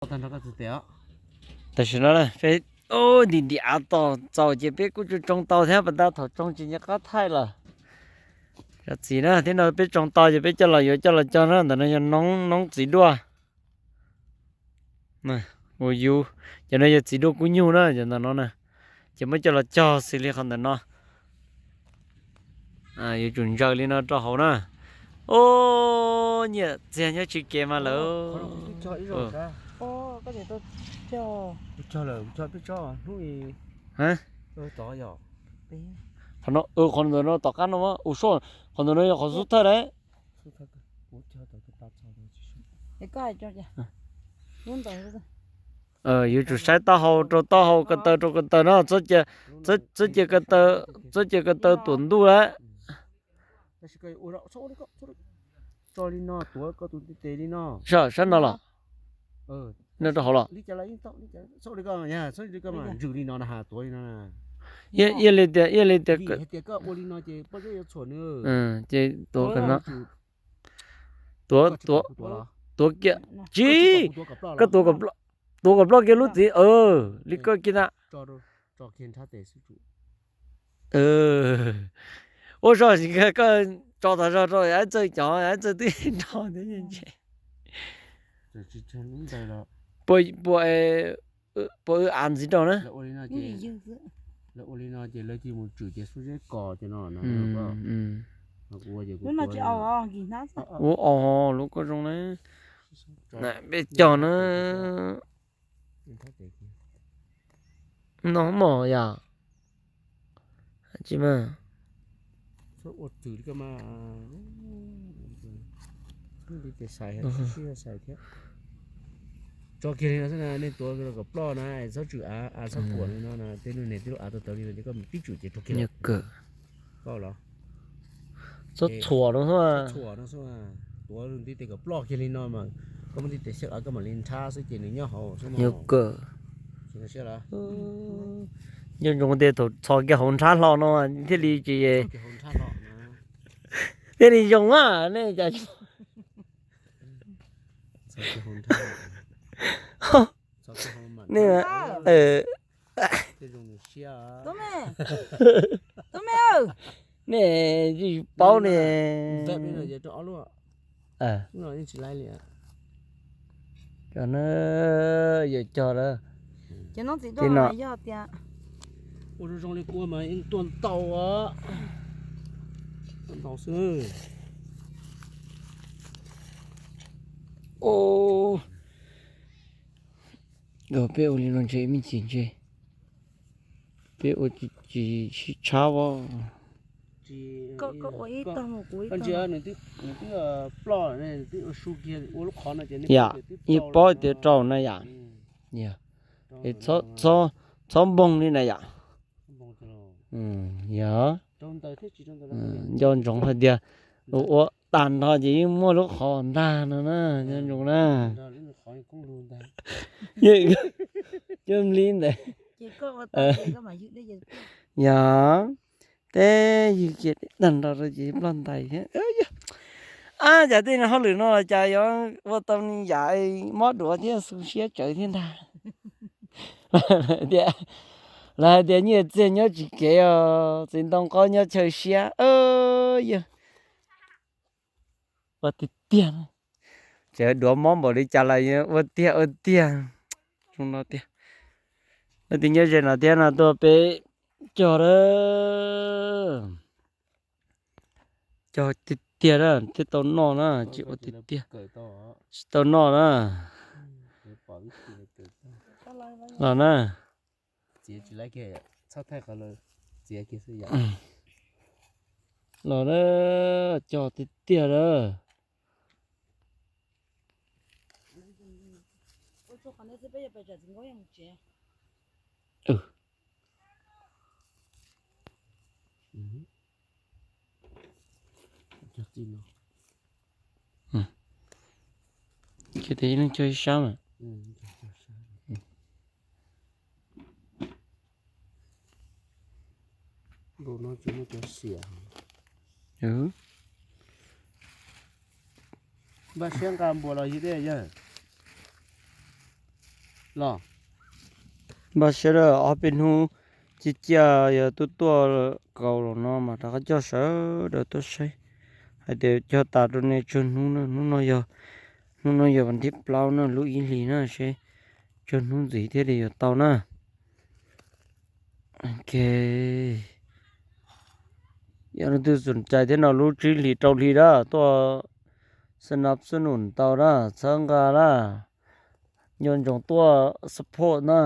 Tam sim no peb ntim ntim av tos txaus ces peb kuj tsuas tsoo tau thiab, pas tas thaum tsoo tsis nco qab thaij lawm. Zam txim na, thiab no peb tsoo tau ces peb coj los yuav coj los cog na, ntawm no yog noob noob txiv duaj. Ua yus, cov no yog txiv duaj kub nyuj na, cov ntawm no na, ces muab coj los cog xws li qhov ntawm no. Yuav tsum ntsaws li no rau hauv na. Ub, nyiam txiag nyob tsis kev mas lawm. Qhov no, qhov ntawm no tom qab no, u, qhov ntawm no yog qhov xub thawj lawm. Yuav tsum saib taub hau rau taub hau, ko taw rau ko taw no, txhob cia, txhob cia ko taw tuam ntuj lawm. Sab no los? Nyob rau hauv los? Ib li tias, ib li tias, ces tuav, tuav, tuav kiag, tsis, koj tuav kom ploj kiag lub txiv, li koj kiag na. Ua zog, koj tso tas zog rau Ab Txawj cov, Ab Txawj twb nrog ntse. Puas, puas, puas wb av ntxiv rau na? Ua os, lub koj zoo na. Peb cog na. No mog yom. Tsis mas. Tso kiag li no xwb na, nej tuav kom ploj na, txhob tswm av, av txhob kuam li no na, tej lub niag tej lub av tau tawv li no ces koj tib tswm ces rau kiag. Kawm. Txhob txhuam no xwb. Tuav ntiv tes kom ploj kiag li no mas koj muab ntiv tes xyaw av koj mam li nrhab xwb ces nws nyob hauv xwb. Yog kawm. Nco ntsoov tias thaum txhos kiag hauv nrhab hlo no thiaj li tsis, thiaj li zoo a, nej cas nej, nej tsis paub ne. Cov no yog cog lawm. Ces no, ua zoo zoo li kua mas yeej tuaj ntau, tuaj ntau xwb. Peb ua li no ntshe me ntsis ntshe peb ua tsis tshab os. Koj ua ib tog mus kuv ib tog. Nws twb ploj, nws twb ua su kiag ua lub qhov no ces nej paub tias rau na yom. Yog, txhob npoog li na yom. Yog, nco ntsoov hais tias ua tag nrho ces yeej muaj lub qhov ntag no na, nco ntsoov na. Cov nplij ntawd. Yog, teb ywg kiag tag nrho rau ces ploj ntais thiab. Ab, cas tej hauj lwm no cas yuav ua tau yam mob duav thiab xu siab tsawv thiab ntag. Tias, lawv hais tias nyiaj txiag nyob tsis kev os, txiv ntoo qaub nyob chaw siab. Yog, ua tiag tiag, tseem duav mob npaum li cas los ua tiag ua tiag. Zoo no tiag. Leej twg nyob ze no thiab no tuaj peb cog lawm. Cog tiag tiag na, thiaj tau noj na, tsis ua tiag tiag tsis tau noj na. Los na. Los na, cog tiag tiag na. Ces tes ib leeg cog ib sab mas. Npaj siab nqa npua los yig dej yawg. los. Npaj siab lawm, ob peb hnub ciaj ciaj yog tuaj tuaj kaus los no mas rov qab coj sawv daws tuaj saib hais tias cog tas rau nej tsawg hnub na. Hnub no yog, hnub no yog vas thib plaub na, lub ib hlis na, seb tsawg hnub ntxiv thiaj li yuav tau na. Ok, yog leej twg xom cai thiab no lub tsib hlis rau hli na tuaj xab nab xab num tau na, txhawb nqa na, nco ntsoov tuaj support na.